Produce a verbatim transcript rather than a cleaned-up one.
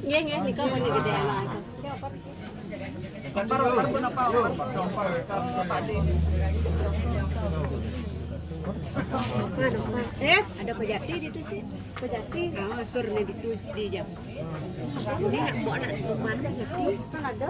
Nggih, nggih, nika meni gedhe anak. Eh, ada pejati di situ sih. Pejati. Ah, atur nih di situ di jam. Ini nak buat anak rumah pejati. Kan ada.